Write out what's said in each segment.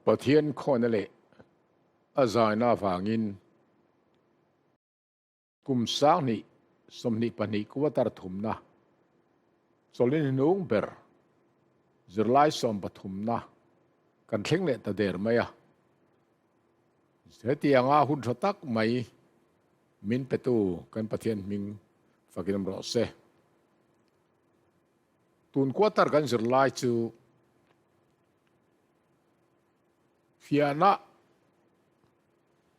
Pathian khawna leh a zaina avangin kum 2022 quarter thumna chawlhni hnung ber zirlai sawmpathumna kan thleng leh ta der mai a. Hetianga hun tha tak mai min petu kan Pathian hming fakin awm rawh se. Tun quarter kan zirlai chu fiahna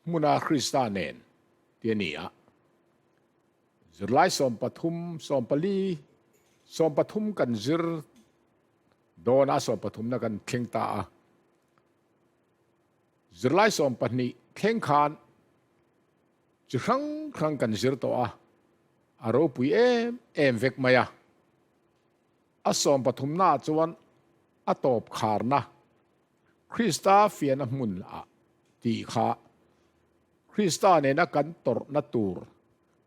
hmuna Krista nen ti a ni a. Zirlai 13, 14, 13 kan zir dawn a, sawmpathumna kan thleng ta a. Zirlai 12 thleng khan chi hrang hrang kan zir tawh a, a ropui em em vek mai a. A sawmpathumnaah chuan a tawp kharna Krista fiahna hmun ah tih kha Krista nena kan tawrhna tur,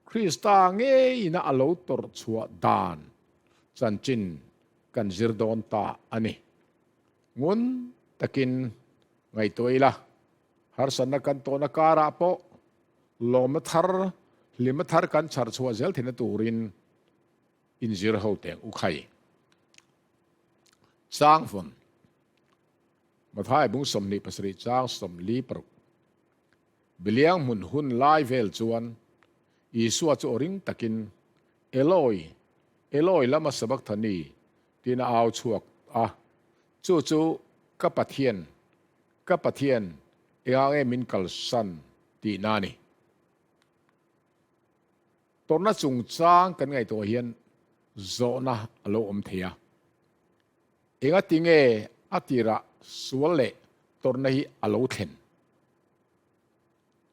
Krista ngeina a lo tawrh chhuah dan chanchin kan zir dawn ta a ni. Ngun takin ngaihtuah ila, harsatna kan tawhna karah pawh lawmna thar, hlimna thar kan chhar chhuah zel theihna turin inzir ho teng u khai. Chang vawn, Mathai bung 27 chang 46. Biliang hmun hun lai vel chuan Isua chu aw ring takin, Eloi, Eloi lama sabachthani, tiin a au chhuak a, Chu chu ka Pathian, ka Pathian, engah nge min kalsan tihna a ni. Tawrhna chungchang kan ngaihtuah hian zawhna a lo awm thei a. Engati nge a tirah sual leh tawrhna hi a lo thlen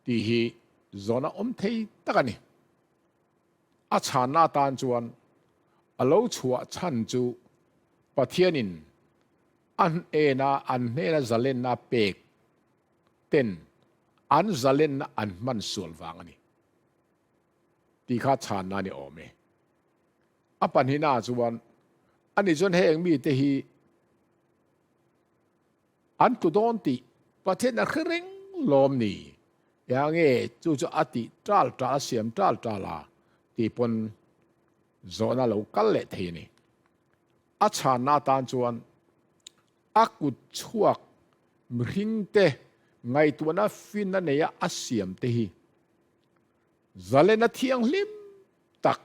tih hi zawhna awm thei tak a ni. A chhanna atan chuan a lo chhuah chhan chu Pathianin a hnena an hnena zalenna pek ten an zalenna an hman sual vang a ni tih kha chhanna a ni awm e. A pahnihnaah chuan ani chuan heng mite hi an tlu dawn tih Pathian a hre reng lawm ni? Eng nge chu chu a tih tal tal a siam tal tal a tih pawn zawhna lo kal leh thei a ni. A chhanna atan chuan a kut chhuak mihringte ngaihtuahna finna neia a siam te hi zalena thianghlim tak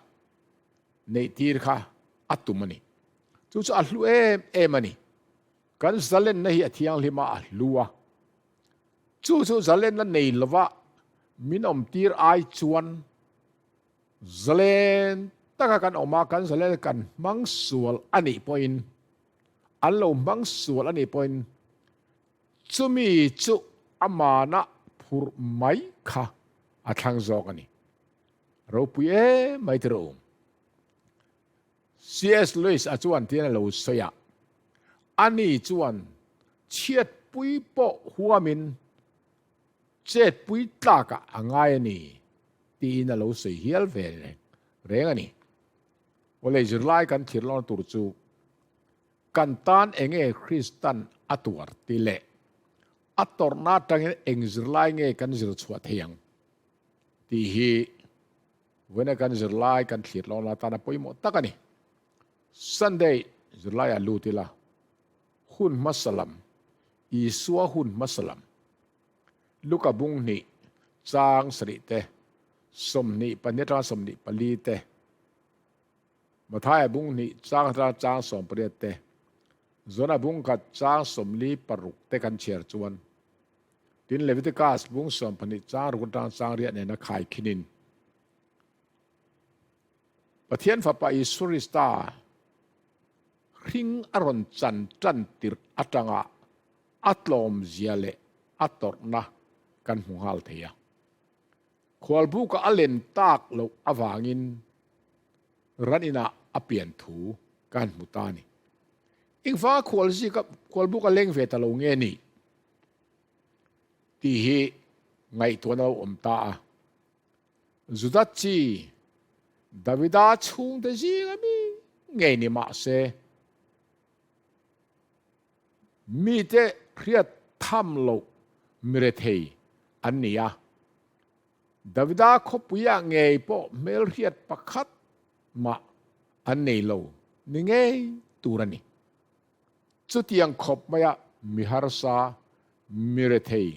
neih tir kha a tum a ni. Chu chu a hlu em em a ni. Kan zalenna hi a thianghlim a, a hlu a. Chu chu zalenna nei lova min awm tir ai chuan zalen taka kan awm a, kan zalen kan hmang sual a nih pawhin, an lo hmang sual a nih pawhin chumi chu amana phurh mai kha a thlang zawk a ni. Ropui em mai tirh u. CS Lewis a chuan tiin a lo sawi a, ani chuan chhiatpui pawh huamin chetpui tlakah a ngai a ni tiin a lo sawi hial ve reng a ni. Awle zirlai kan thlir lawna tur chu kan tan enge Kristan a tuar ti leh a tawrhna atangin eng zirlai nge kan zir chhuah thei ang tih hi Vawiina kan zirlai kan thlir lawm atan a pawimawh tak a ni. Sunday zirlaiah lut ila, hun hmasa lam, Isua hun hmasa lam, Luka bung hnih chang sarih te, 22 atanga 24 te, Mathaia bung hnih chang atanga chang 18 te, Jona bung khat chang 46 te kan chhiar chuan Tin, Leviticus bung 12 chang ruk atang chang riah nena khai khinin Pathian Fapa Isua Krista hring a rawn chan tan tirh atanga a tlawm zia leh a tawrhna kan hmu nghal thei a. Khualbuka a len tak loh avangin ran inah a pian thu kan hmu ta a ni. Engvanga khualbuka leng ve ta lo nge ni? Tih hi ngaihtuahna lo awm ta a. Juda chi Davida chhungte zinga mi ngei ni mah se, mite hriat. tham loh mirethei an ni a. Davida khawpuiah ngei pawh hmelhriat pakhat mah an nei lo ni ngei tur a ni. Chutiang khawp maia mi harsa, mirethei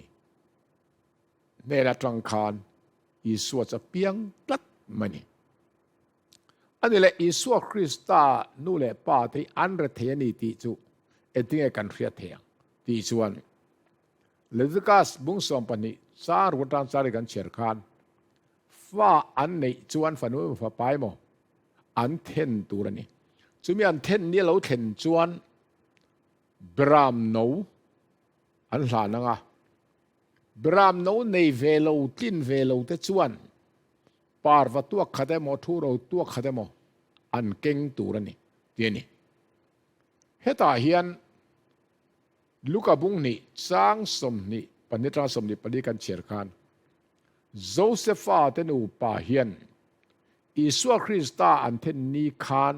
hnen atang khan Isua chu a piang tlat mai a ni. A ni leh Isua Krista nu leh pa te hi an rethei a ni tih chu engtinge kan hriat thei ang tih chuan Leviticus bung 12 chang ruk atang chari kan chhiar khan fa an neih chuan fanu emaw fapa emaw an then tur a ni. Chumi an then ni a lo thlen chuan Beram no an hlan ang a, Beram no nei ve lo tlin ve lo te chuan Parva tuak khat emaw, thu ro tuak khat emaw an keng tur a ni, ti a ni. Hetah hian Luka bung hnih chang 22 atanga 24 kan chhiar khan Josefa te nupa hian Isua Krista an then ni khan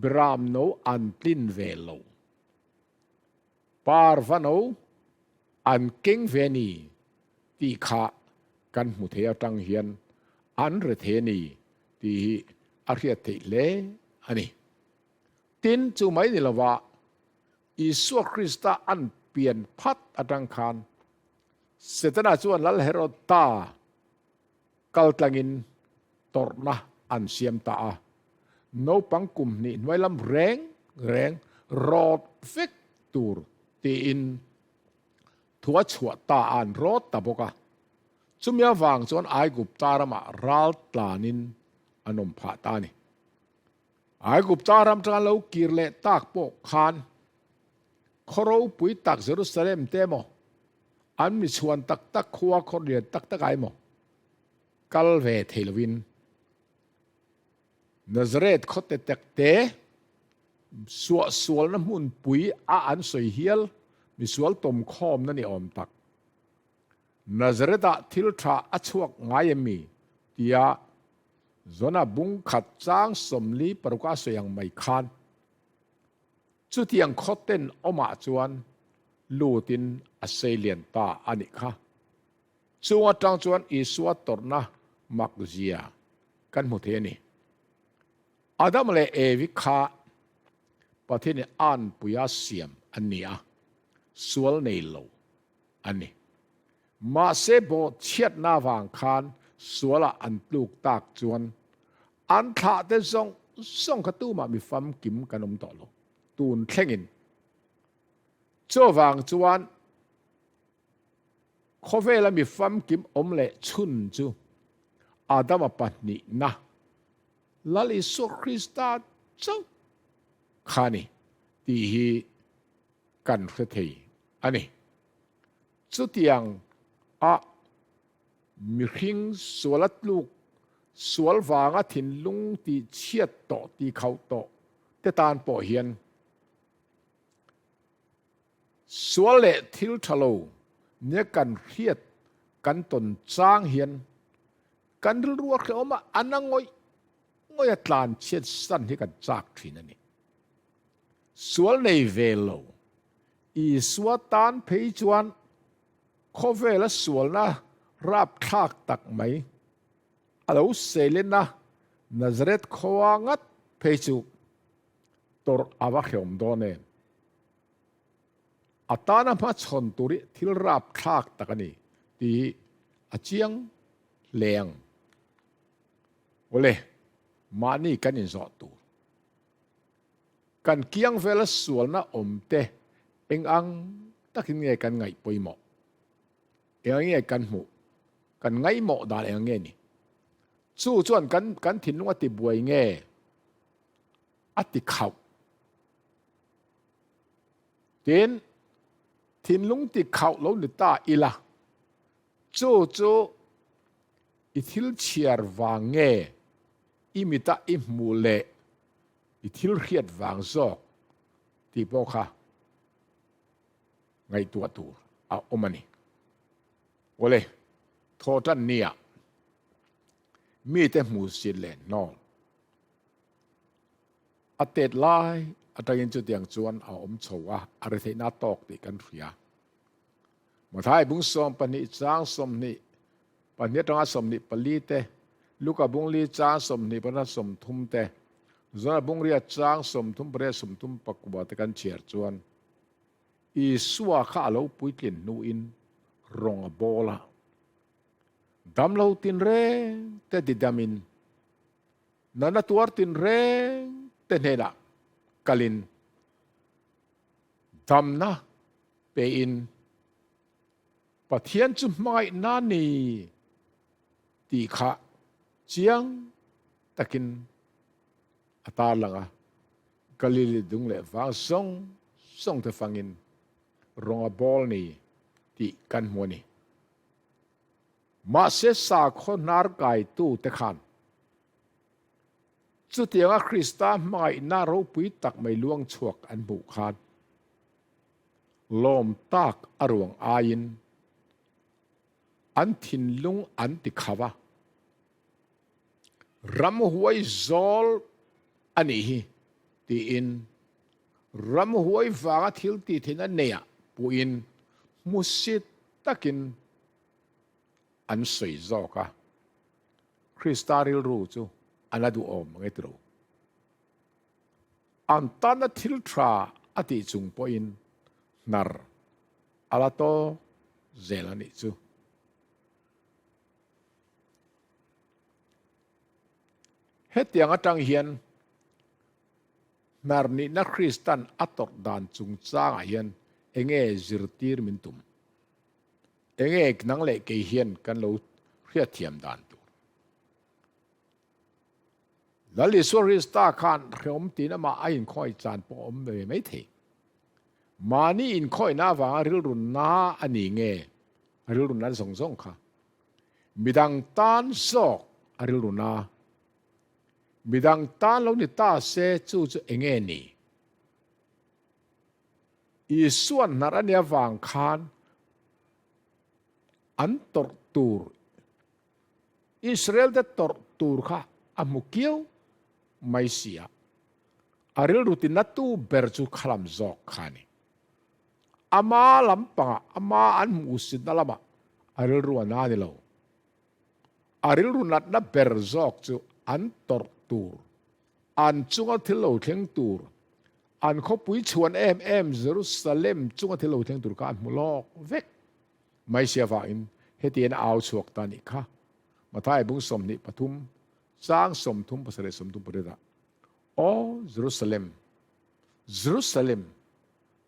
Beram no an tlin ve lo. Parva no an keng ve a ni tih kha kan hmu thei atang hian an re thei a ni tih hi a hriat theih hle a ni. Tin, chu mai ni lova Isua Krista an pian phat atang khan Setana chuan Lal Heroda kal tlangin tawrhna an siam ta a, naupang kum hnih hnuai lam reng reng rawt vek tur tiin thu a chhuah ta a an rawt ta bawk a. Chumi avang chuan Aigupta ramah ral tlanin an awm phah ta a ni. Aigupta ram tanga lo kir leh tak pawh khan khaw ropui tak Jerusalem te emaw, an mi chhuan tak tak khua khaw lian tak tak ah emaw kal ve thei lovin Nazareth khaw te tak te suahsualna hmunpui a an sawi hial misual tawmkhawmna ni awm tak Nazareth ah thil tha a chhuak ngai em mi? tia Jona bung khat chang 46 a sawi ang mai khan chutiang khaw ten awmah chuan lutin a sei lian ta a nih kha. Chung atang chuan Isua tawrhna mak zia kan hmu thei a ni. Adam leh Evi kha Pathianin anpuia siam an ni a, sual nei lo an ni. Mahse bawhchhiatna avang khan sualah an tluk tak chuan an thlahte zawng zawng kha tumah mi famkim kan awm tawh lo tun thlengin. Chuvang chuan Khawvela mi famkim awm leh chhun chu Adama pahnihna, Lal Isua Krista chauh kha a ni tih hi kan hre thei a ni. Chutiang a mihring suala tluk sual vanga thinlung tih chhiat tawh tih khauh tawh te tan pawh hian Sual leh thil tha lo nia kan hriat kan tawn chang hian kan rilru a hrehawm a, a na ngawih ngawih a tlan chhiat san hi kan chak thin a ni. Sual nei ve lo Isua tan phei chuan khawvela sualna rapthlak tak mai a lo seilen a, Nazareth khua ngat phei chu tawrh a va hrehawm dawn em? A tana hmachhawn tur hi thil rapthlak tak a ni tih hi a chiang hle ang. Awle, mahni kan inzawh tur. Kan kiang vela sualna awm te eng ang takin nge kan ngaih pawimawh? Eng ang nge kan hmuh? Kan ngaihmawh dan eng ang nge ni? Chu chuan kan kan thinlung a tibuai nge? A ti khauh. Tin, thinlung ti khauh lo ni ta ila, chu chu i thil chhiar vang nge i mita i hmuh leh i thil hriat vang zawk tih pawh kha ngaihtuah tur a awm a ni. Awle, thaw tan nia mite hmuh sit leh hnawl. A tet lai atangin chutiang chuan a awm chho a, a retheihna a tawk tih kan hria. Mathai bung 12 chang 22 atanga 24 te, Luka bung li chang 24 30 te, Jona bung riat chang 38 34 te kan chhiar chuan Isua kha a lo puitlin hnuin rawng a bawl a. Damlo tinreng te didamin nana tuar tinreng te hnenah kalin damna pein Pathian chu hmangaihna ni tih kha chiang takin a tarlang a. Galili dung leh vang zawng zawng te fangin rawng a bawl ni tih kan hmu a ni. Mahse sakhaw hnar kaitu te khan chutianga Krista hmangaihna ropui tak mai luang chhuak an hmuh khan lawm tak a ruang aiin an thinlung an ti kho a, ramhuai zawl a nih hi tiin ramhuai vanga thil tih theihna neiah puhin hmusit takin an sawi zawk a. Krista rilru chu a la duhawm ang e tiro. An tana thil tha a tih chung pawhin hnar a la tawk zel a nih chu. Hetiang atang hian hnar nihna Kristan a tawrh dan chungchangah hian enge zirtir min tum? Enge nang leh kei hian kan lo hriatthiam dan tur? Lal Isua Krista khan hrehawm tiin amah a inkhawih chan pawh a awm ve mai thei. Mahni inkhawihna avanga rilru na a ni nge a rilru na zawng zawng kha? Midang tan zawk a rilru na. Midang tan lo ni ta se chu chu enge ni? Isuan hnar a nih avang khan an tawrh tur Israel te tawrh tur kha a hmu kiau mai si a, a rilru tinatu ber chu khalam zawk kha a ni. Ama lampangah, ama an hmuhsitna lamah a rilru a na ni lo. A rilru natna ber zawk chu an tawrh tur, an chunga thil lo thleng tur, an khawpui chhuan em em Jerusalem chunga thil lo thleng tur kha an hmu lawk vek. Mai sia vangin hetian a au chhuak ta nih kha. Mathai bung 23 chang 37 38 ah, Aw Jerusalem, Jerusalem,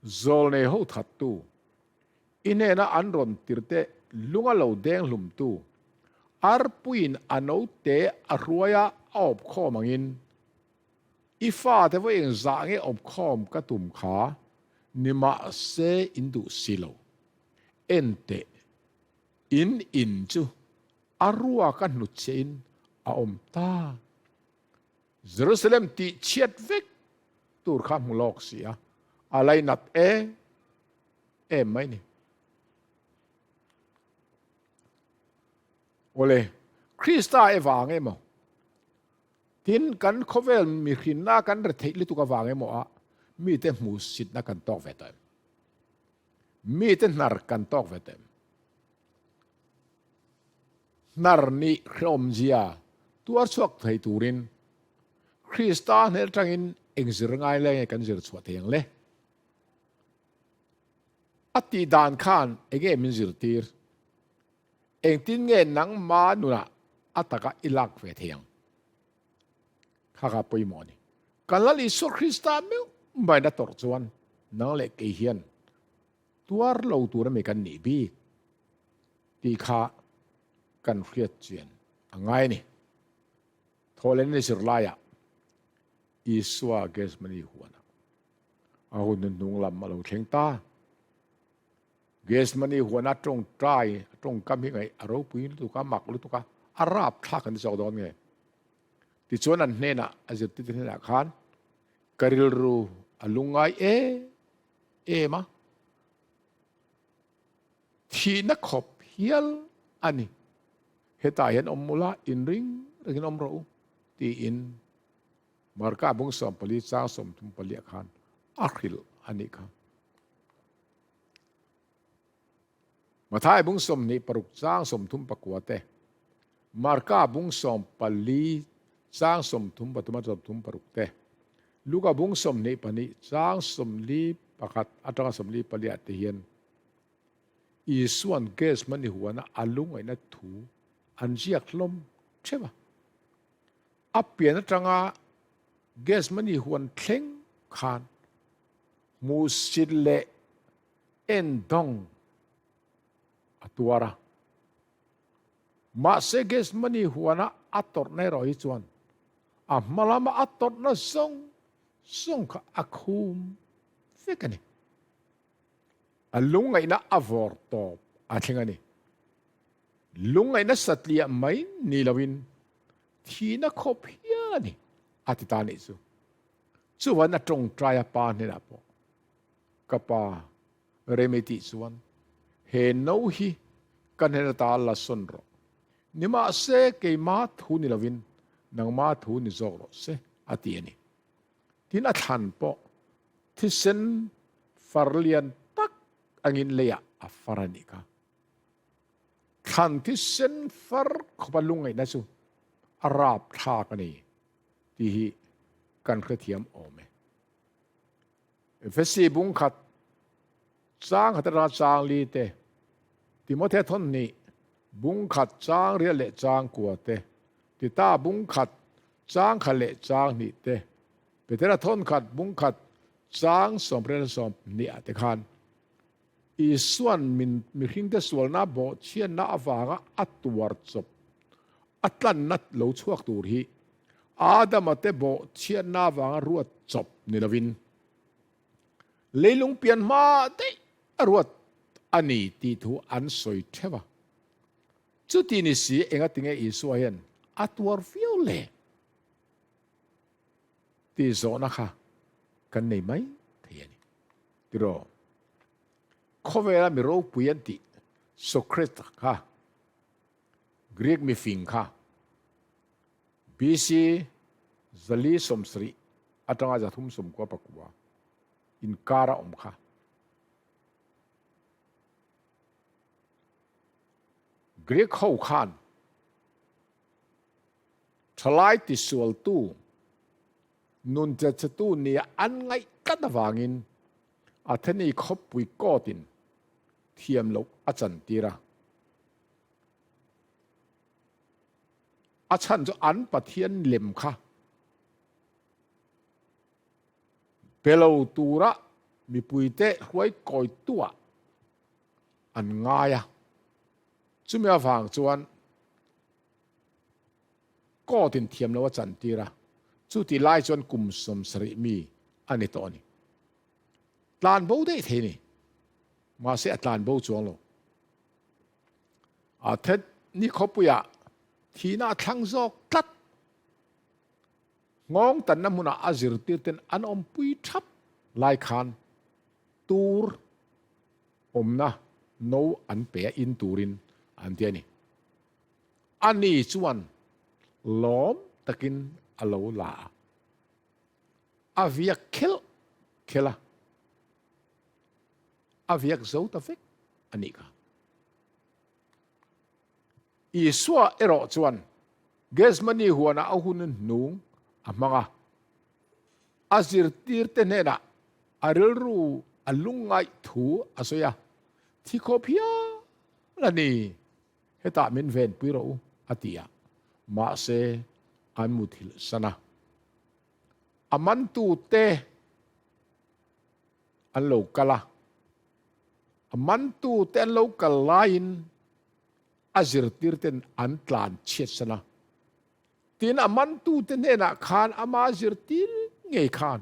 zawlnei ho thattu, i hnena an rawn tirte lunga lo deng hlumtu, arpuiin a note a hruaia a awpkhawm angin, i fate vawi engzah nge awpkhawm ka tum kha, nimahse in duh si lo. En teh, in in chu a ruak a hnutchhiahin a awm ta. Jerusalem tih chhiat vek tur kha hmu lawk si a, a lainat em em mai ni. Awle, Krista e vang emaw, tin kan khawvel mihrinna kan retheih lutuk avang emaw a mite hmuhsitna kan tawk ve tawh em? Mite hnar kan tawk ve tem. Hnar nih hrehawmzia tuar chhuak thei turin Krista hnen atangin eng zir ngai le nge kan zir chhuah thei ang le? A tih dan khan enge min zirtir? Engtin nge nangma nunah a taka i lak ve thei ang? Kha kha pawimawh a ni. Kan Lal Isua Krista meuh maina tawrh chuan nang leh kei hian tuar lo tur ami kan nih bik tih kha kan hriat chian a ngai a ni. Thawhlen ni zirlaiah Isua Gethsemane huanah a hun hnuhnung lam a lo thleng ta. Gethsemane huana tawngtai a tawngkam hi ngaih a ropui lutuk a, mak lutuk a, a rapthlak an ti zawk dawn nge? Tichuan an hnenah, a zirtirte hnenah khan, Ka rilru a lungngai em em a, thihna khawp hial a ni. Hetah hian awm ula, inring rengin awm rawh u, tiin Marka bung 14 chang 34 ah khan a hrilh a nih kha. Mathai bung 26 chang 34 te, Marka bung 14 chang 33 a 36 te, Luka bung 22 chang 41 atanga 44 ah te hian Isua'n Gethsemane huana a lungaihna thu an ziak hlawm theuh a. A pian atanga Gethsemane huan thleng khan hmuhsit leh endawng a tuar a. Mahse Gethsemane huana a tawrhna erawh hi chuan a hma lama a tawrhna zawng zawng kha a khum vek a ni. A lungngaihna a vawr tawp a thleng a ni. Lungngaihna satliah mai ni loin thihna khawp hial a ni, a ti ta nih chu. Chuan a tawngtai a pa hnenah pawh, Ka pa, rem i tih chuan he no hi ka hnen ata la sawn rawh. Nimahse keima thu ni loin nangma thu ni zawk rawh se, a ti a ni. Tin a thlan pawh thisen far lian tak angin leiah a far a nih kha. Thlan thisen far khawpa lungngaihna chu a rapthlak a ni tih hi kan hrethiam awm e. Efesi bung khat chang khat atanga chang li te, Timothea thawn hnih bung khat chang riat leh chang kua te, Tita bung khat chang khat leh chang hnih te, Petera thawn khat bung khat chang sawmriat 20 ah te khan Isua'n min mihringte sualna bawhchhiatna avanga a tuar chawp a tlanna lo chhuak tur hi Adama te bawhchhiatna avanga ruat chawp ni lovin leilung pian hma daih a ruat a ni tih thu an sawi theuh a. Chuti ni si engatinge Isua hian a tuar viau le? Tih zawhna kha kan nei mai thei a ni. Tiraw? Khawvela mi ropui an tih Socrates kha, Greek mifing kha, BC 470 atanga 399 inkara awm kha. Greek ho khan thalai tisualtu nun chetchhetu nia an ngaih tlat avangin Atheni khawpui kawtin thiam loh a chantir a. A chhan chu an Pathian lem kha pe lo tura mipuite hruai kawituah an ngai a. Chumi avang chuan Court-in thiam lo a chantir a, chuti lai chuan kum 70 mi a ni tawh a ni. Tlan bo daih thei a ni, mahse a tlan bo chuang lo. A thet ni khawpuiah thihna a thlang zawk tlat. Nghawng tanna hmunah a zirtirten an awmpui thap lai khan tur awmna no an pe a in turin an ti a ni. Ani chuan lawm takin a lo la a, a viak khelh khelh a, a viak zo ta vek a nih kha. Isua erawh chuan Gethsemane huanah a hun hnung a hmang a, a zirtirte hnenah a rilru a lungngaih thu a sawi a, Thi khawp hial a ni. Hetah min venpui rawh u, a ti a. Mahse, an muthilh san a. A mantute an lo kal a. A mantute an lo kal laiin a zirtirten an tlan chhiat san a. Tin, a mantute hnenah khan ama zirtir ngei khan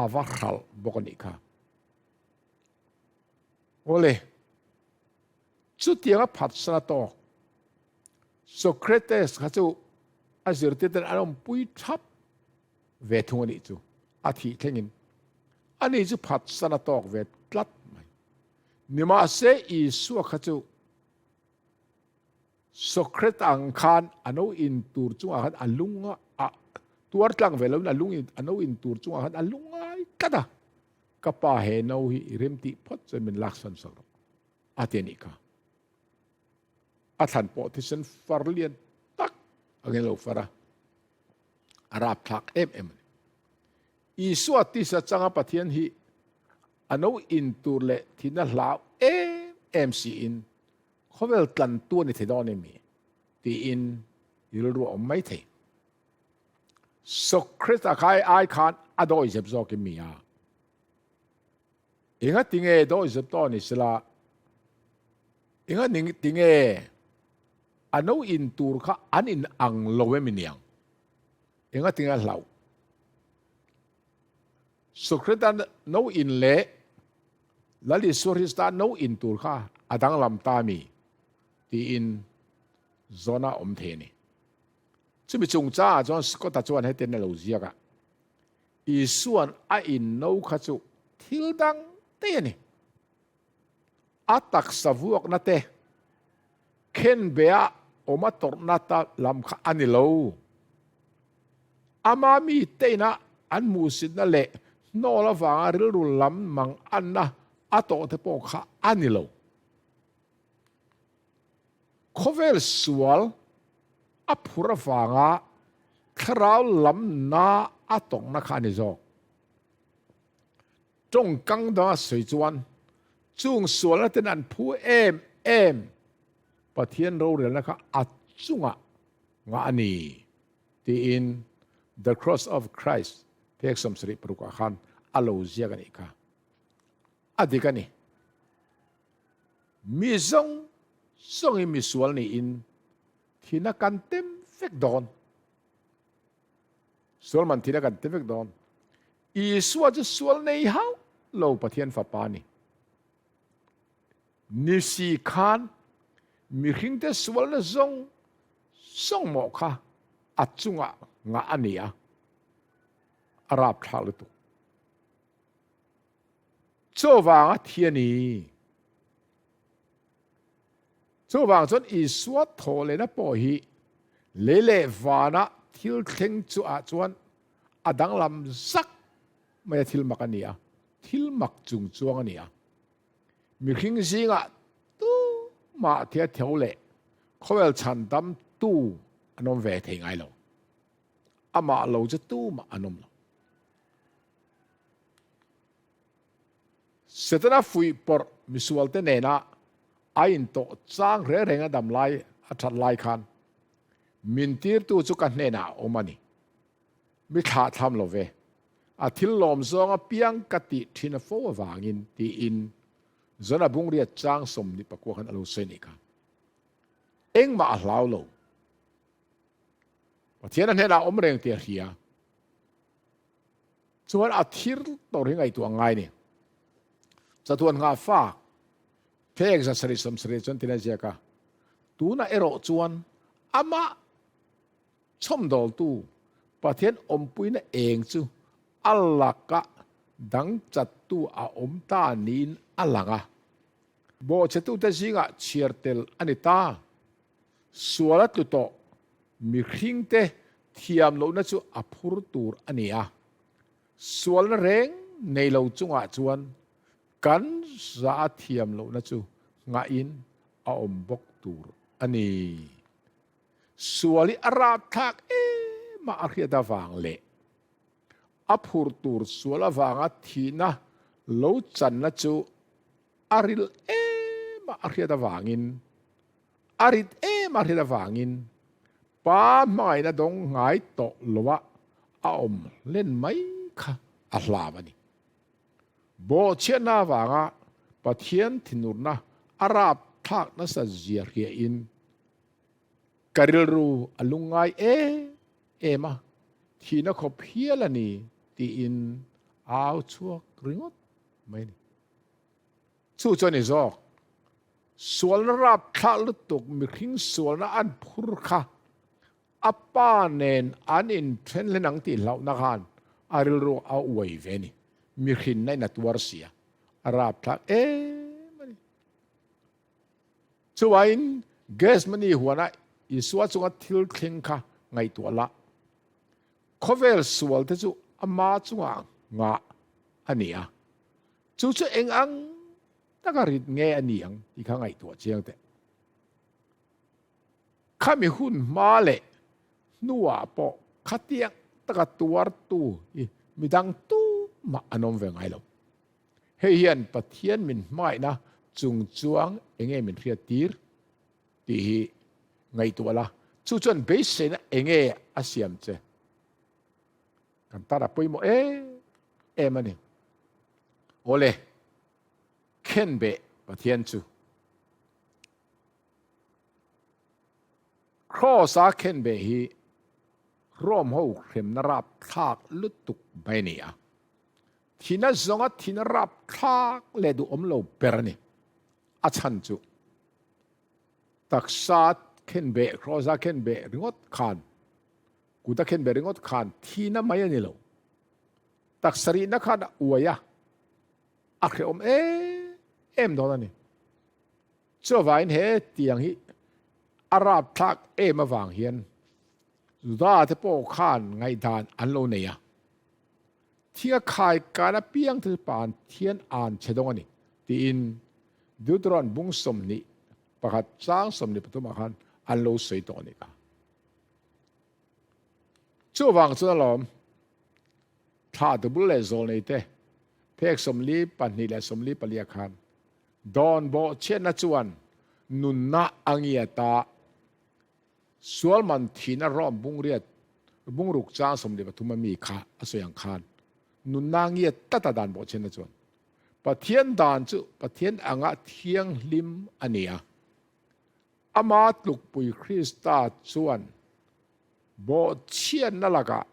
a va hralh bawk a nih kha. Awle, chutianga phatsan a tawk. Socrates kha chu a zirtirten an awmpui thap ve thung a nih chu, a thih thlengin. Ani chu phatsan a tawk ve tlat mai. Nimahse Isua kha chu Socrates ang khan a no in tur chungah khan a lung a tuar tlang ve loin a lung a no in tur chungah khan a lungngai tlat a. Ka pa he no hi i remtih phawt chuan min laksan sak rawh a ti a nih kha. A thlan pawh thisen far lian tak angin a lo far a, a rapthlak em em a ni. Isua tisa changa Pathian hi a no in tur leh thihna hlau em em siin khawvel tlantu a ni thei dawn em i? tiin rilru a awm mai thei. Socrates-a kha ai khan a dawihzep zawk em mi a? Enga tinge dawihzep tawh ni sela? Enga tinge a no in tur kha an in ang lo em i niang? Enga tinge a hlauh? Socrates-a no in leh Lal Isua Krista no in tur kha a danglam ta mi? Tiin zawhna a awm thei a ni. Chumi chungchangah chuan Scott-a chuan hetiang a lo ziak a, Isua'n a in no kha chu thil dang daih a ni. A taksa vuakna te, khenbeh-a awm a tawrhna ta lam kha a ni lo. Ama mi teina an hmuhsitna leh hnawl avanga rilru lam mang anna a tawh te pawh kha a ni lo. Khawvel sual a phur avanga thlarau lamna a tawrhna kha a ni zawk. Tawngkang danga sawi chuan chung sualna ten an phu em em Pathian rorelna kha a chungah ngah a ni tiin The Cross of Christ phek 76 ah khan a lo ziak a nih kha. A dik a ni. Mi zawng zawngin misual niin thihna kan tem vek dawn. Sual man thihna kan tem vek dawn. Isua chu sual nei hauh lo Pathian Fapa a ni. Ni si khan mihringte sualna zawng zawng mawh kha a chungah ngah a ni a, a rapthlak lutuk. Chuvanga thi a ni. Chuvang chuan Isua thaw lehna pawh hi lei leh vana thil thleng chu ah chuan a danglam zak mai a thil mak a ni a, thil mak chung chuang a ni a. Mihring zingah tumah thia tho leh khawvel chhan dam tu an awm ve thei ngai lo. Amah lo chu tumah an awm lo. Setana fuihpawrh misualte nena a intawh chang reng reng a dam lai a that lai khan min tirtu chu ka hnenah a awm a ni. Mi thlahthlam lo ve. A thil lawm zawng apiang ka tih thin a fo avangin tiin Zona Bungriat chang 29 khan a lo sawi nih kha. Engmah a hlau lo. Pathian a hnenah a awm reng tih a hria. Chuan a thir tawr hi ngaihtuah ngai ni. Chatuan nghah fak phek 770 chuan tin a ziak a, tunah erawh chuan amah chhawmdawltu Pathian awmpuina eng chu a laka dang chattu a awm ta niin a lang a. Bawhchhetute zingah chhiar tel a ni ta. Sual a tlu tawh, mihringte thiam lohna chu a phur tur a ni a. Sualna reng nei lo chungah chuan kan za a thiam lohna chu nghahin a awm bawk tur a ni. Sual hi a rapthlak em a a hriat avang leh a phur tur sual avanga thihna lo channa chu a ril em a a hriat avangin A rit em a hriat avangin pa hmangaihna dawng ngai tawh loah a awm hlen mai kha a hlau a ni. Bawhchhiatna avanga Pathian thinurna a rapthlak nasa zia hriain ka rilru a lungngai em em a, thihna khawp hial a ni tiin a au chhuak ringawt mai a ni. Chu chu a ni zawk. Sualna rapthlah lutuk mihring sualna an phur kha a pa nen an inthen hlen ang tih hlauhna khan a rilru a uai ve a ni. Mihrinna in a tuar si a, a rapthlak em a ni. Chuvangin Gethsemane huana Isua chunga thil thleng kha ngaihtuah la. Khawvel sual te chu ama chungah ngah a ni a. Chu chu eng ang taka rit nge a ni ang tih kha ngaihtuah chiang teh. Khami hun hma leh hnuah pawh khatiang taka tuartu hi midang tumah an awm ve ngai lo. Hei hian Pathian min hmangaihna chungchuang enge min hriattir tih hi ngaihtuah la, chu chuan beiseina enge a siam che? Kan tan a pawimawh em em a ni. Awle, khenbeh Pathian chu. Kraws-a khenbeh hi Rome ho hremna rapthlak lutuk mai a ni a. Thina zawnga thina rapthlak leh duhawm lo ber a ni. A chhan chu taksa khenbeh, kraws-a khenbeh ringawt khan, kuta khenbeh ringawt khan thina mai a ni lo. Taksa rihna khan a uai a, a hrehawm em em dawn a ni. Chuvangin he tiang hi a rapthlak em avang hian Juda te pawh khan ngaihdan an lo nei a. Thing a khai kan apiang te chu pan thian an che dawng a ni tiin Deuteron bung 21 chang 23 ah khan an lo sawi tawh a ni kha. Chuvang chuan alawm thla tubul leh zawl nei te phek 42 leh 44 ah khan Dawn bawhchhiatna chuan nunna a ngiat a, sual man thihna rawm bungriat bungruk chang 13 a mi kha a sawi ang khan nunna a ngiat tlat a dan bawhchhiatna chuan. Pathian dan chu Pathian anga thianghlim a ni a, ama tlukpui Krista chuan bawhchhiatna lakah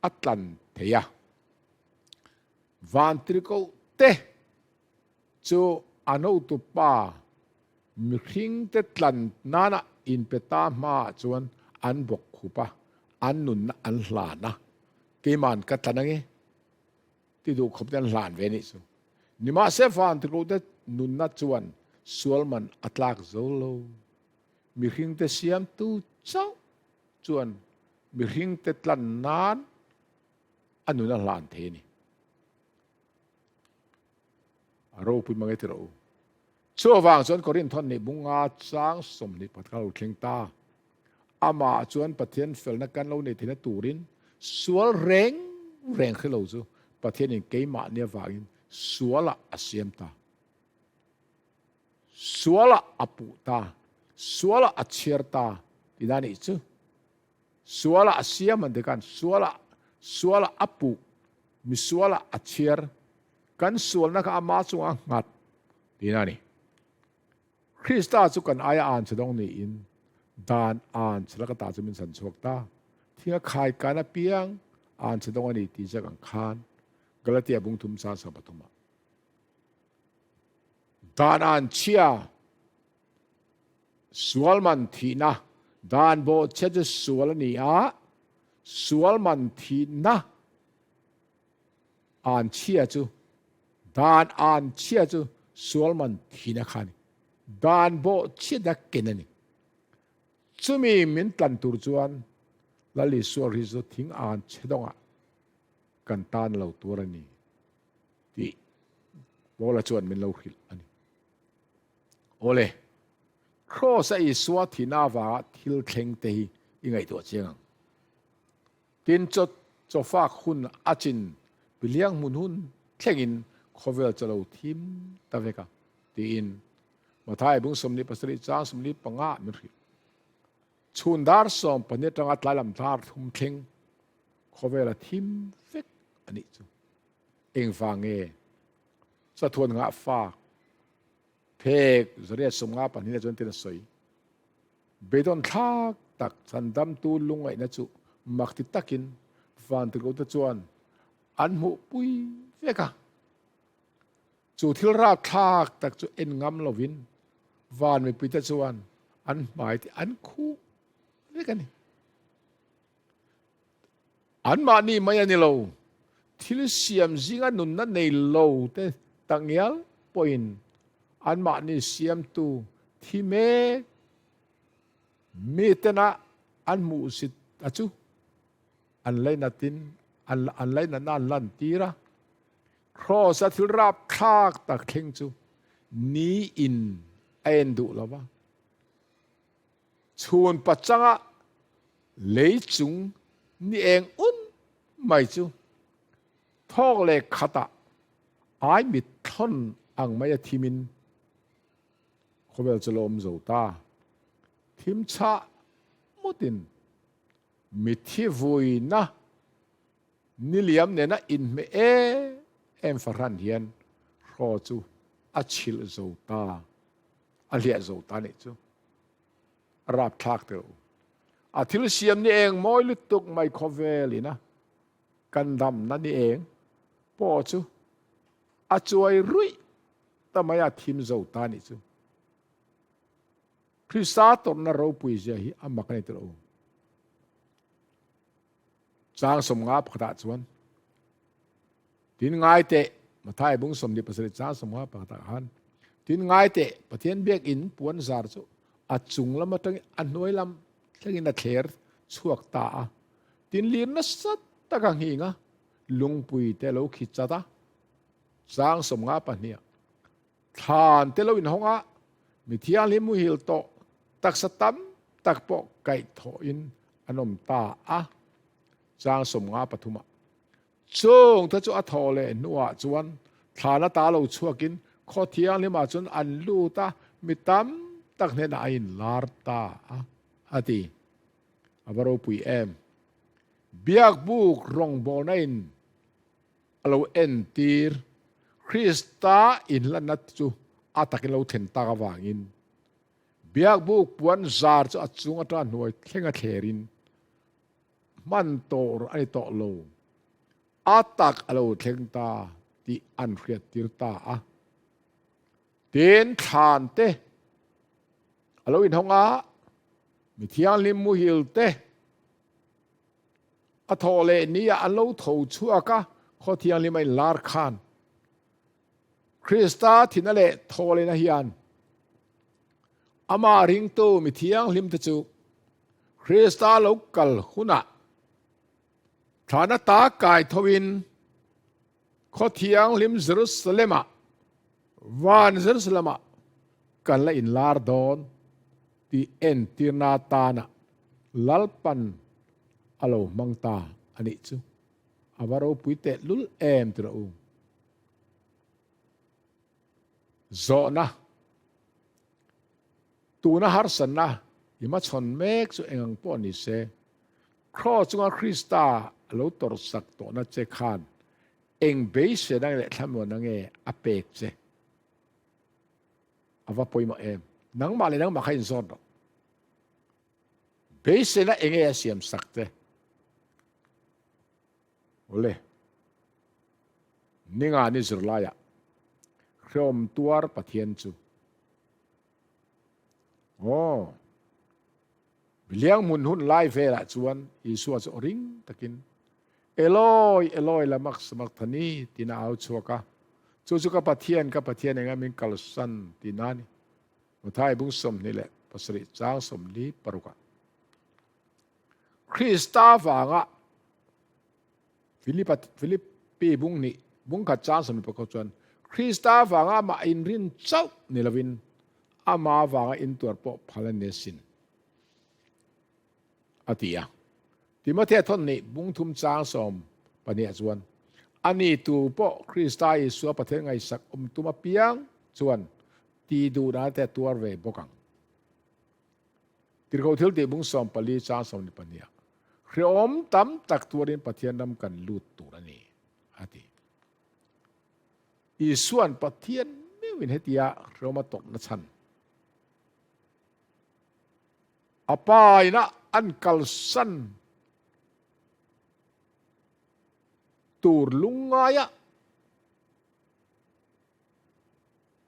a tlan thei a, vantirhkoh te Chu an hotupa mihringte tlan nana inpe ta hmaah chuan an bawk khup a, an nunna an hlan a, keima'n ka tlan ange ti duh khawp te an hlan ve nih chu. Nimahse vantirhkohte nunna chuan sual man a tlak zo lo. Mihringte siamtu chauh chuan mihringte tlan nan a nun a hlan thei a ni. A ropui mang e ti rawh u. Chu avang chuan Korinthon nih bunga chang 24 kha lo thleng ta. Amah chuan Pathian felna kan lo nei theihna turin sual reng reng hre lo chu Pathianin keimahni avangin sualah a siam ta. Sualah a puh ta. Sualah a chhiar ta tihna nih chu. Sualah a siam an ti khan sualah sualah a puh, misualah a chhiar, kan sualna kha ama chungah a nghat tihna a ni. Krista chu kan aia an chhe dawng niin dan an chhe laka ta chu min san chhuak ta. Thinga khai kan apiang an chhe dawng a ni tih ziak ang khan Galatia bung thum chang 13 ah dan an chhia Sual man thihna, Dan bawhchhiat chu sual a ni a, sual man thihna an chhia chu, dan an chhia chu sual man thihna kha a ni. Dan bawhchhiatna ken a ni. Chumi min tlan tur chuan Lal Isua Hristo thing an chhe dawngah kan tan lo tur a ni tih Paula chuan min lo hrilh a ni. Awle, Kraws a Isua thihna avanga thil thleng te hi i ngaihtuah chiang ang. Tin, chaw chawfak hun a chin piliang hmun hun thlengin khawvel chaw lo thim ta vek a, tiin Mathai bung 27 chang 45 min hrilh. Chhun dar 12 atanga tlailam dar thum thleng khawvel a thim vek a nih chu. Engvang nge? Chathuan ngah fak phek 152 ah chuan tin a sawi. Beidawn thlak tak chhandamtu lungngaihna chu mak ti takin vantirhkohte chuan an hmuhpui vek a. Chu thil rapthlak tak chu en ngam lovin van mipuite chuan an hmai te an khuh vek a ni. Anmahni mai a ni lo, thil siam zinga nunna nei lo te takngial pawhin anmahni siamtu thi mek mitena an hmuhsit a chu an lainatin an lainatna an lantir a. Kraws-a thil rapthlak tak thleng chu niin a en duh lo va. Chhun pachanga lei chung ni eng un mai chu thawk leh khatah ai mit thlawn ang mai a thimin khawvel chu la awm zo ta. Thim chhah mutin mithi vuina Niliam nena inhmeh em em fahran hian hraw chu a chhilh zo ta, a hliah zo ta nih chu. A rapthlak teh u. A thil siam ni eng mawi lutuk mai khawvel ina kan damna ni eng pawh chu a chuai ruih ta mai a thim zo ta nih chu. Krista tawrhna ropui zia hi a mak a ni teh u. Chang 50 pakhatah chuan tin ngai teh Mathai bung 27 chang 50 pakhatah khan tin ngai teh Pathian biakinn puan zar chu a chung lam atangin a hnuai lam thlengin a thler chhuak ta a tin lir nasa tak a nghing a lungpui te lo khi chat a chang 52 Thlan te lo inhawng a, mi thianghlim muhil tawh taksa tam tak pawh kaihthawhin an awm ta a, chang 53 ah. Chung te chu a thawh leh hnuah chuan thlan ata lo chhuakin khaw thianghlimah chuan an lut a, mi tam tak hnenah a inlar ta a, a ti. A va ropui em! Biakbuk rawngbawlna in a lo entir. Krista inhlanna chu a takin lo thlen tak avangin Biakbuk puan zar chu a chung atanga hnuai thleng a thlerin hman tur a ni tawh lo. A tak a lo thleng ta tih an hriattir ta a. Tin, thlan te a lo inhawng a, mi thianghlim muhil te, A thawh leh ni ah an lo tho chhuak a, khaw thianghlim a inlar khan. Krista thina leh thawhlehna hian amah ringtu mi thianghlim te chu Krista lo kal hunah thlana ta kai thoin khaw thianghlim Jerusalem ah van Jerusalem ah kan la inlar dawn tih entirna atana Lalpan a lo hmang ta a nih chu. A va ropui teh lul em ti rawh u. Zawhna, Tuna harsatna i hmachhawn mek chu eng ang pawh ni se, Kraw chunga Krista a lo tawrhsak tawhna che khan eng beisena leh thlamuanna nge a pek che? A va pawimawh em? Nangmah leh nangmah kha inzawn rawh. Beiseina enge a siam sak che? Awle, ninga ni zirlaiah hreawm tuar Pathian chu. Aw, Biliang hmun hun lai velah chuan Isua chu aw ring takin, Eloi, Eloi, lama sabachthani? tiin a au chhuak a. Chu chu ka Pathian, ka Pathian enga min kalsan tihna a ni. Mathai bung 27 chang 46 ah. Krista vanga Philipa Philippi bung hnih bung khat chang 21 chuan Krista vanga amah inrin chauh ni lovin ama vanga intuar pawh phal a ni asin a ti a. Timothea thawn nih bung thum chang 12 ah chuan ani tu pawh Krista Isua Pathian ngaihsak awm tum apiang chuan ti duhna te a tuar ve bawk ang. Tirhkoh thil tih bung 14 chang 22 ah hrehawm tam tak tuarin Pathian ram kan lut tur a ni, a ti. Isua'n Pathian meuhin hetia hrehawm a tawrhna chhan a pa ina an kalsan tur lungngaia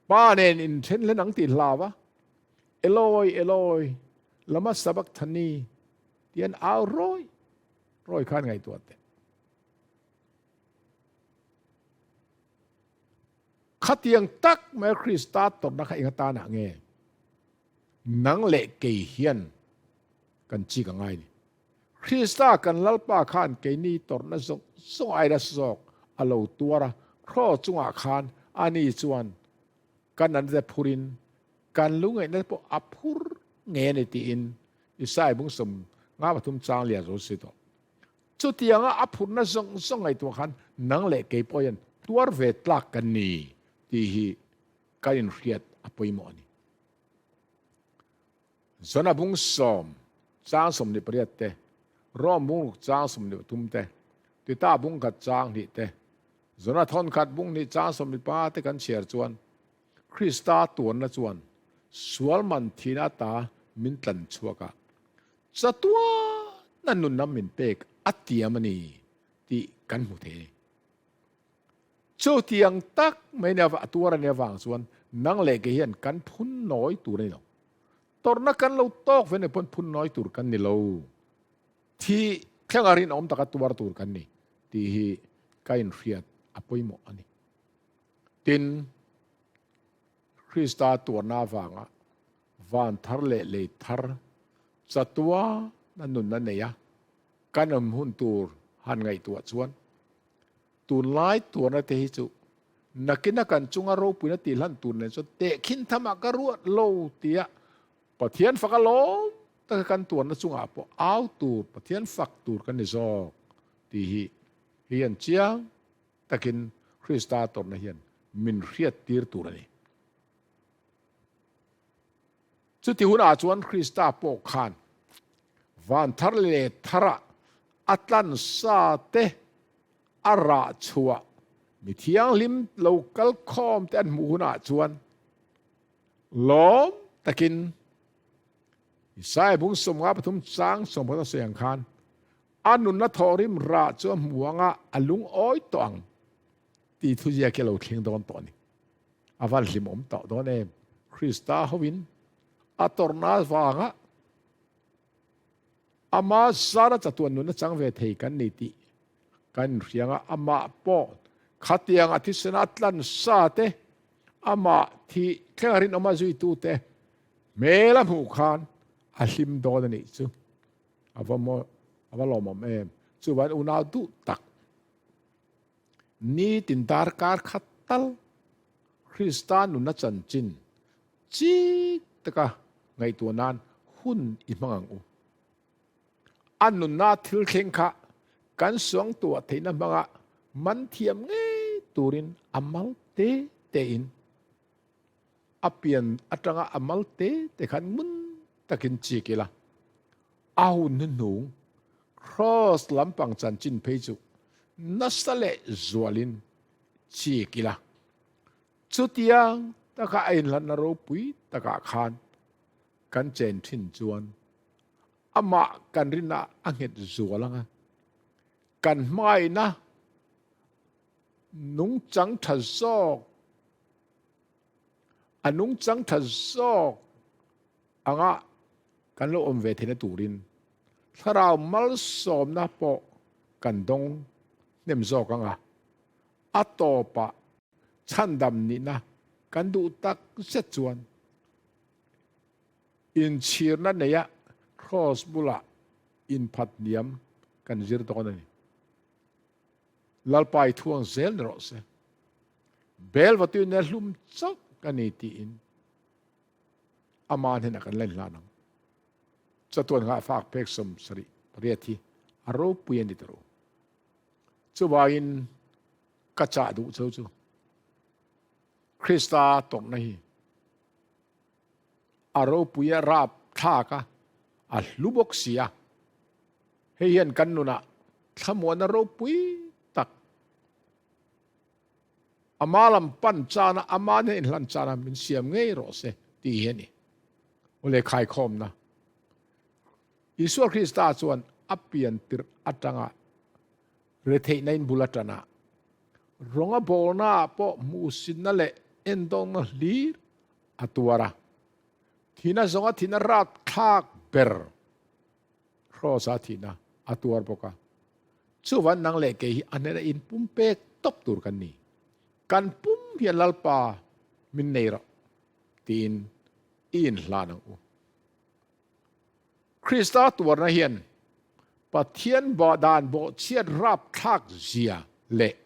Pa nen inthen hlen ang tih hlau a, Eloi, Eloi, lama sabachthani tih an au rawi rawi khan ngaihtuah teh. Khatiang tak mai Krista tawrhna kha eng atanah nge nang leh kei hian kan chik a ngai ni. Krista kan Lalpa khan keini tawrhna zawng zawng aira zawk a lo tuar a, kraw chungah khan ani chuan kan natna te phurin kan lungngaihna te pawh a phur ngei a ni tiin. Isai bung 53 chang lian zo si tawh. Chutianga a phurna zawng zawng ngaihtuah khan nang leh kei pawh hian tuar ve tlak kan ni tih hi kan inhriat a pawimawh a ni. Zona bung sawm chang 28 te, Rom bung ruk chang 13 te, Tita bung khat chang hnih te, Zona thawn khat bung hnih chang 15 te kan chhiar chuan Krista tuarna chuan sual man thihna ata min tlan chhuak a, chatuana nunna min pek a tiam a ni tih kan hmu thei a ni. Chutiang tak mai nia a tuar a nih avang chuan nang leh kei hian kan phun nawi tur a ni lo. Tawrhna kan lo tawk ve nih pawn phun nawi tur kan ni lo. Thih thlenga rinawm taka tuar tur kan ni tih hi ka inhriat a pawimawh a ni. Tin, Krista tuarna avanga van thar leh lei thar chatuana nunna neia kan awm hun tur han ngaihtuah chuan tunlai tuarna te hi chu nakina kan chunga ropuina tihlan tur nen chuan tehkhin thamah ka ruat lo tia Pathian fak a lawm taka kan tuarna chungah pawh au tur Pathian fak tur kan ni zawk tih hi hian chiang takin Krista tawrhna hian min hriattir tur a ni. Chuti hunah chuan Krista pawh khan van thar leh tharah a tlan sa te a rah chhuah mi thianghlim lo kal khawm te an hmuh hunah chuan lawm takin Isaiah bung 53 chang 10 a sawi ang khan A nunna thawhrim rah chu a hmu ang a, a lungawi tawh ang tih thuziak hi a lo thleng dawn tawh a ni. A van hlimawm tawh dawn em? Krista hoin a tawrhna vanga ama zara chatuan nunna chang ve thei kan ni tih kan inhriang a, amah pawh khatiang a thisen a tlan sa te, amah thih thlenga rinawma zuitute hmel a hmuh khan a hlim dawn a nih chu. A va maw, a va lawmawm em. Chuvan unau duh tak nitin darkar khat tal Krista nunna chanchin chik taka ngaihtuah nan hun i hmang ang u. A nunna thil thleng kha kan suangtuah theihna hmanga man thiam ngei turin a mal te te in A pian atanga a mal te te khan ngun takin chik ila, a hun hnuhnung Kraws lampang chanchin phei chu nasa leh zualin chik ila. Chutiang taka a inhlanna ropui takah khan kan chen thin chuan amah kan rinna a nghet zual ang a, kan hmaina nungchang tha zawk A nungchang tha zawk anga kan lo awm ve theihna turin thlarau malsawmna pawh kan dawng hnem zawk anga a tawpah chhandam nihna kan duh tak zet chuan inchhirna neia kraws bulah inphat hniam kan zir dawn a ni. Lalpa i thuang zel ni rawh se. Bel vatu in hlum chauh ka ni tiin ama hnenah kan len hlan ang. Chatuan ngah fak pek 78 hi a ropui a ni tawh. Chuvangin ka chah duh cheu chu Krista tawrhna hi a ropui a rap thlak a, a hlu bawk si a. Hei hian kan nunah thlamuanna ropui tak ama lam pan chana ama nen inhlan chana min siam ngei rawh se tih hi a ni. Awle khaikhawmna Isua Krista chuan a pian tirh atanga retheihna in bul atana rawng a bawlna ah pawh hmuhsitna leh endawngna hlir a tuar a. Thihna zawnga thihna rapthlak ber Kraws a thihna a tuar bawk a. Chuvan nang leh kei hi a hnena inpum pek tawp tur kan ni. Kan pum hian Lalpa min nei rawh tiin i inhlan ang u. Krista tuarna hian Pathian dan bawhchhiat rapthlak zia leh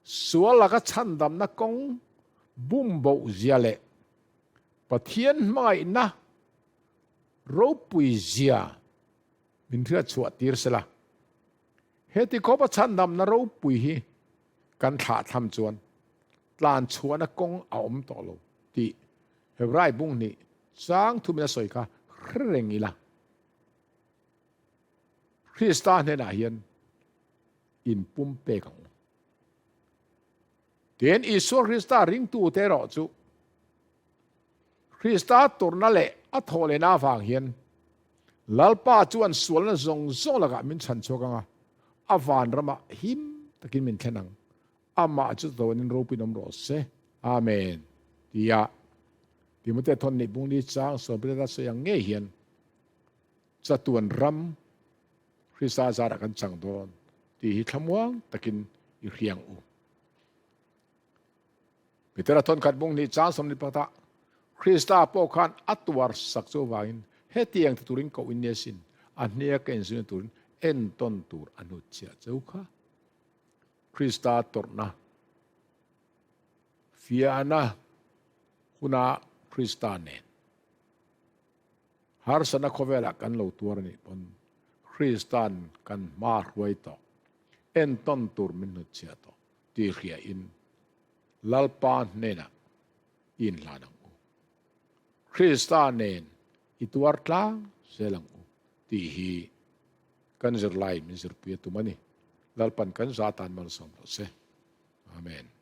sual laka chhandamna kawng bum boh zia leh Pathian hmangaihna. ropui zia min hriat chhuah tir sela. Heti khawpa chhandamna ropui hi kan thlah tham chuan tlan chhuahna kawng a awm tawh lo tih Hebrai bung hnih chang thumin a sawi kha hre reng ila. Krista hnenah hian inpumpek ang u. Tin, Isua Krista ringtute erawh chu Krista tawrhna leh a thawhlehna avang hian Lalpa chuan sualna zawng zawng lakah min chhan chhuak ang a, a vanramah him takin min thlen ang. Amah chu tawnin ropuiin awm rawh se. Amen. Tia Timothea thawn nih bung li chang sawmriat a sawi ang ngei hian chatuan ram Krista zarah kan chang dawn tih hi thlamuang takin i hriang u. Petera thawnkhat bung hnih chang 21 ah Krista pawh khan a tuar sak chu avangin hetiang ti turin koh in nia sin, a hnia ka inzirna turin entawn tur a hnutchhiah cheu kha. Krista tawrhna fiahna huna Krista nen Harsatna khawvelah kan lo tuar a nih pawn Krista'n kan hma hruai tawh, entawn tur min hnutchhiah tawh tih hriain Lalpa hnenah i inhlan ang u. Krista nen i tuar tlang zel ang u tih hi kan zirlai min zirpui a tum a ni. Lalpan kan za tan malsawm rawh se. Amen.